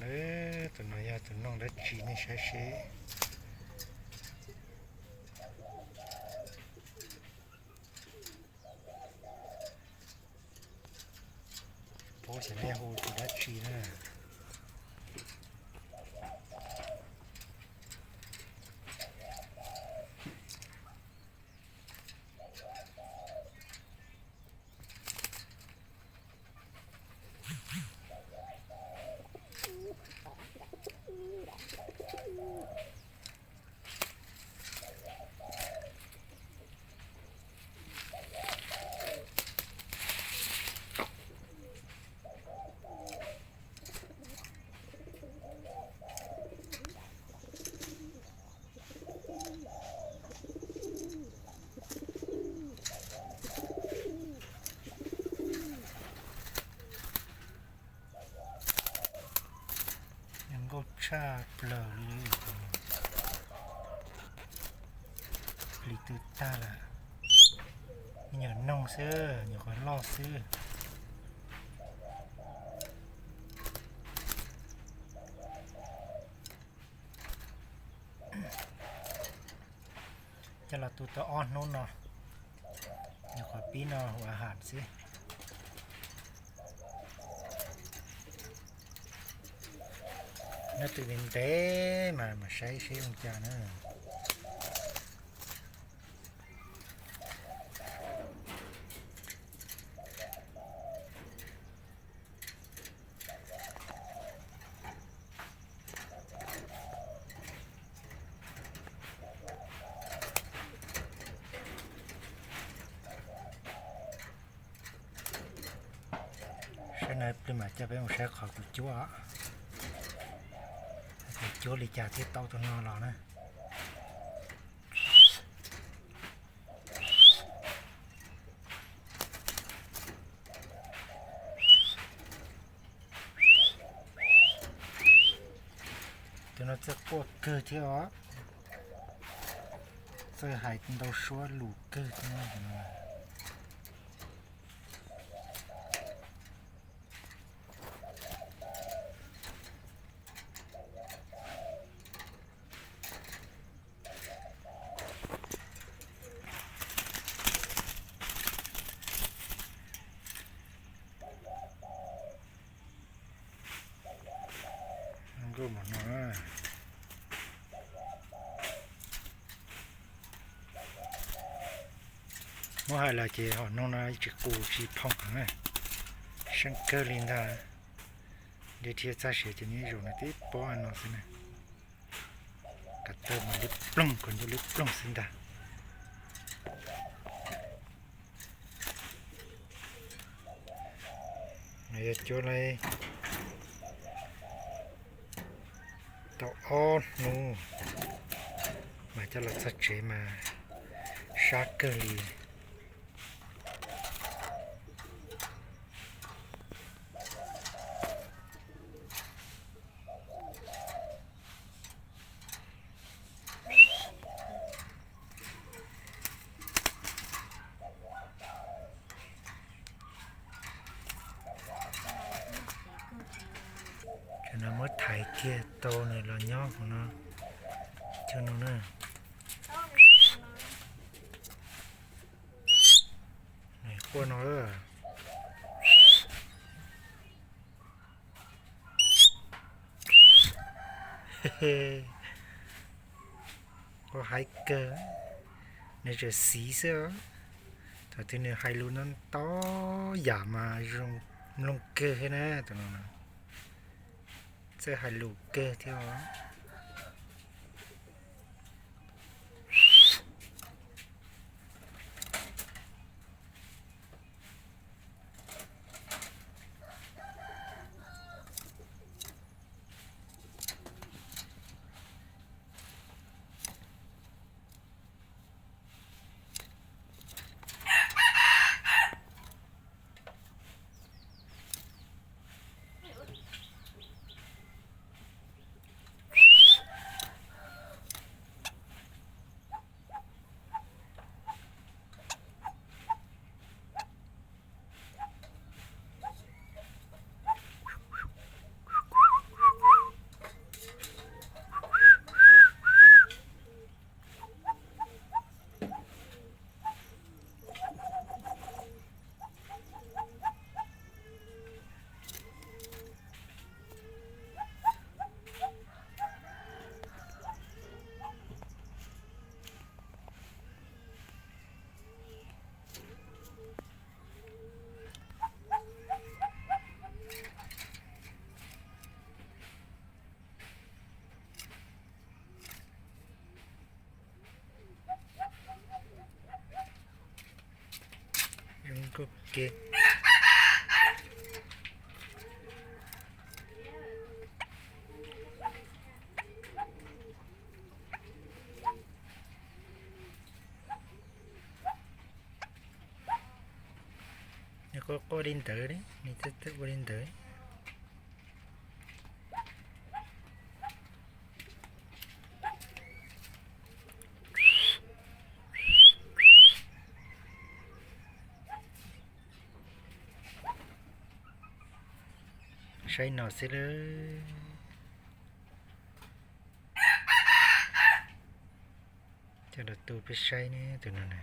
Tus no yog tus noog dab tsi nej saib seb. Paub xyov nej hu tus dab tsi na. Nkauj tshaj plaws li. Hlis tw tag lawm. Me nyuam noog xwb, nyuam qhuav loj xwb. Coj los tu tau ob hnub no, nyuam qhuav pib no ua ham xwb. Nyob twj ntev mas mam saib seb zoo cas na. Saib no plig mam coj peb mus saib qhov kuv cuab. Kuv cuab li cas thiaj tau tus no los na. Tus no txawj quaj kawg thiab os. Txawj hais ntau suab lus kawg thiab no. Nkauj mos no, muab hais los ces hom noog no tsis qus tsis phoo heev na, seej kawg li ntag. Dej thiab txaj siav ces nyob ib zaug no tib pob no xwb na. Kav tawg mas liab ploog, kua ntsuab liab ploog xwb ntag. Yog cuab li tau ob hnub mas coj los txog tsev mas sab kawg li. Cov no muab thaiv kiag tau nws los nyob hauv no. Cov no na, nws quaj no. Quaj haib kawg, nws tseem xiv xwb. Thaum twg nws hais lus no ntau yam mas zoo mloog kawg thiab na. Tus no txawj hais lus kawg thiab os. Ces nws quaj quaj li ntawd, nws txawj txawj ua li ntawd. Saib no xwb lawm. Coj los tu peb saib ne, tus no na.